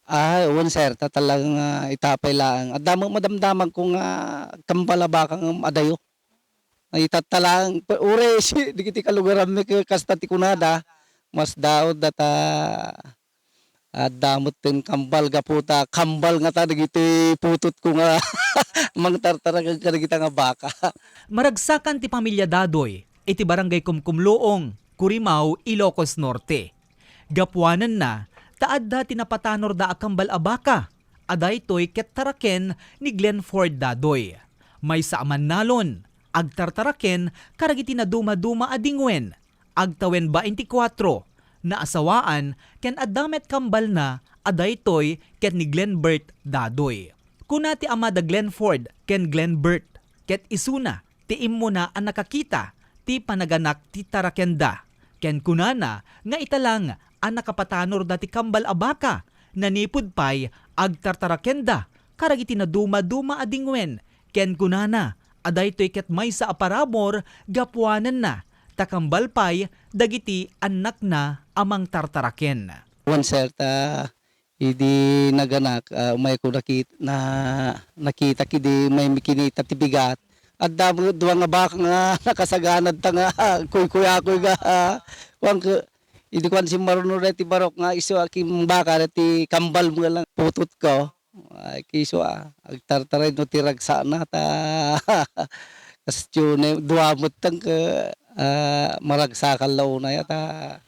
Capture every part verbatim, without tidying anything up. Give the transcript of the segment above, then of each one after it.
Ah, wen, sir, ta talaga nga ita pay laeng. Adda met madamdamagko nga kambal a baka ngem adayo. Ay, tatta laeng, pe-, uray si, dagiti kalugaranmi ke-, kasta ti kunada, masdaudda ta adda metten kambal gapu ta kambal ngata dagiti putotko nga mangtartaraken kadagita nga baka. Maragsakan ti pamilia Dadoy iti Barangay Kumkumluong, Curimao, Ilocos Norte. Gapuanenna, ta adda ti napatanorda a kambal a baka, a daytoy ket taraken ni Glenford Dadoy. Maysa a mannalon, agtartaraken kadagiti nadumaduma a dingwen, agtawen baintikwatro, naasawaan ken adda met kambalna a daytoy ket ni Glenbert Dadoy. Kuna ti ama da Glenford ken Glenbert, ket isuna ti immuna a nakakita ti panaganak ti tarakenda, ken kunana nga ita lang a nakapatanorda ti kambal a baka, nanipud pay agtartarakenda kadagiti nadumaduma a dingwen, ken kunana a daytoy ket maysa a parabur gapuanenna, ta kambal pay dagiti annakna a mangtartaraken. Wen, sir, ta idi naganak, ah, umayko nakit-, na-, nakitak idi may kinita ti bigat. Adda met dua nga baka nga nakasaganad ta nga kuykuyakoy nga, ah, kuan ke-, idi kuan simmaruno daytoy barok nga isu a kim-, baka daytoy kambal mo lang putotko. Ay, kisu, ah, agtartaray no ti ragsana ta kas tiune, dua met tang ke-, ah, maragsakan la unay a ta.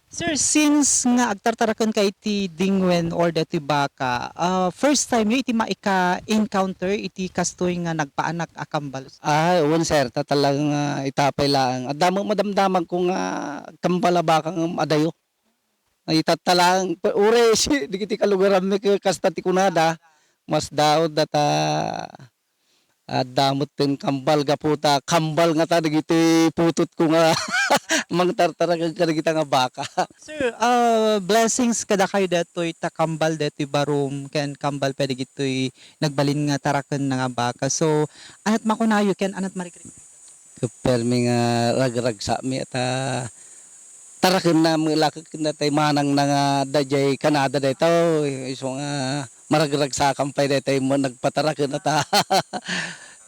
Sir, since nga agtartarakenka iti dingwen or daytoy baka, ah, first time yo iti maika-encounter iti kastoy nga nagpaanak a kambal? Ah, wen, sir, ta talaga nga ita pay laeng. Adda met madamdamagko nga kambal a baka ngem adayo. Ay, tatta laeng, pe-, uray si, dagiti kalugaranmi ke-, kasta ti kunada, masdaudda ta adda metten kambal gapu ta kambal ngata dagiti putotko nga mangtartaraken kadagita nga baka. Sir, ah, blessings kadakayo daytoy ta kambal daytoy barom ken kambal pay dagitoy nagbalin nga tarakenna nga baka. So, anat makunayo ken anat marikrik? Ket permi nga ragragsakmi ta tarakenna met la ket ken daytoy manangna nga adda idiay Canada daytoy. Isu nga maragragsakan pay daytoy met nagpataraken ta.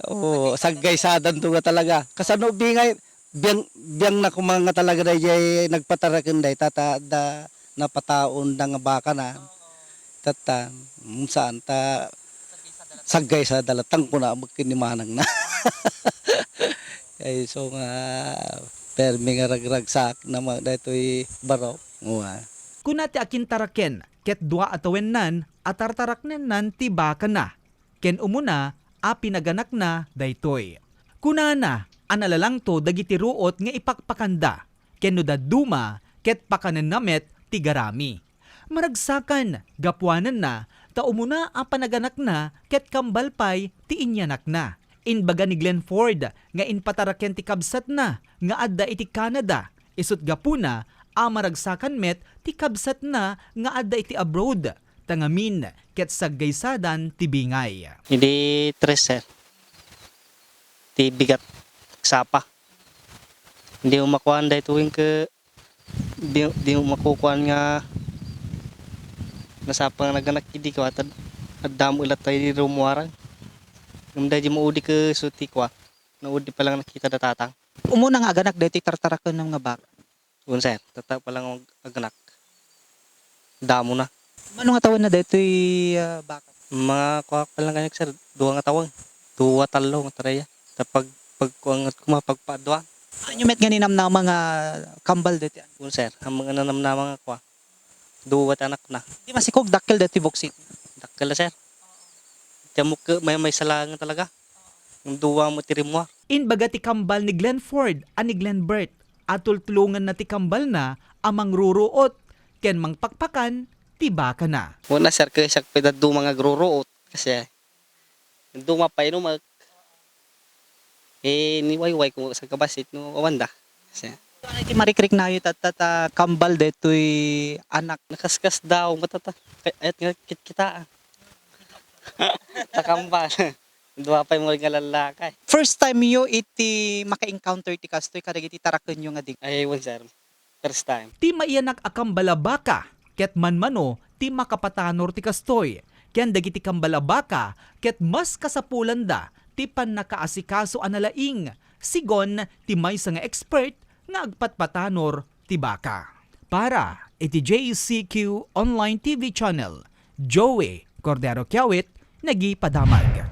Oo, saggaysadanto nga talaga. Kasano bingay, biang, biangna koma nga talaga daydiay nagpataraken dayta ta adda napataonda nga bakana. Tatta, mm, saan ta saggaysada la tangkona met ken ni manangna. Ay, isu nga permi nga ragragsakna ma-, daytoy barok. Ua. Kuna ti akintaraken ket dua a tawennan a tartaraknennan ti bakana. Ken umuna a pinaganakna daytoy. Kunana a nalalangto dagiti ruot nga ipakpakanda, ken no dadduma, ket pakanenna met ti garami. Maragsakan, gapuanenna, ta umuna a panaganakna ket kambal pay ti inyanakna. Imbaga ni Glenford nga impataraken ti kabsatna nga adda iti Canada, isut' gapuna a maragsakan met ti kabsatna nga adda iti abroad, ta ngamin ket saggaysadan ti bingay. Idi tres, sir, ti bigat agsapa. Idi makuan daytoy ket di, di makukuan nga nasapa nga naganak idi kuan, tad-, adda met latta idi rumuarang. Ngem daydi maudi ket isu ti kuan, naudi pa lang nakita da tatang. Umuna nga aganak daytoy tartarakenna nga baka. Wen, sir. Tatta pa lang ag-, aganak. Damona. Mano nga tawenna daytoy, ah, baka? Mga kuak pa lang kaniak, sir. Dua nga tawen. Dua, tallo nga taraya. Ta pag, pagkuanget koma, pagpaadua. Ania met nga ninamnama nga kambal daytoy? Wen, sir. Ang mga nanamnama nga kua. Dua ti anakna. Di masikog, dakkel daytoy buksit. Dakkel la, sir. Ti ammok ket maymaysa laeng talaga. Ang dua mo ti rimmuar. Imbaga ti kambal ni Glenford a ni Glenbert a tultulonganna ti kambalna a mangruruot ken mangpakpakan ti bakana. Una, sir, ket siak pay dadduma nga agruruot kasi dadduma pay inumek. Eh, ni wayway ko sa kabasit no awanda. Kasi ano ti marikriknayo tatta ta kambal daytoy anak? Nakaskas daw, matata. Kay ayat nga kitkitaan. Ta kambal. Dua pay mo nga lallakay. First time yo iti maka-encounter ti kastoy kadagiti tarakenyo nga ding? Ay, wen, sir. First time. Ti maiyanak a kambal a baka ket manmano ti makapatanor ti kastoy ken dagiti kambal a baka ket mas kasapulanda ti pannakaasikaso a nalaing, sigon ti maysa nga expert nga agpatpatanor ti baka. Para iti J C Q Online T V Channel, Joey Cordero Kiawit, nagipadamag.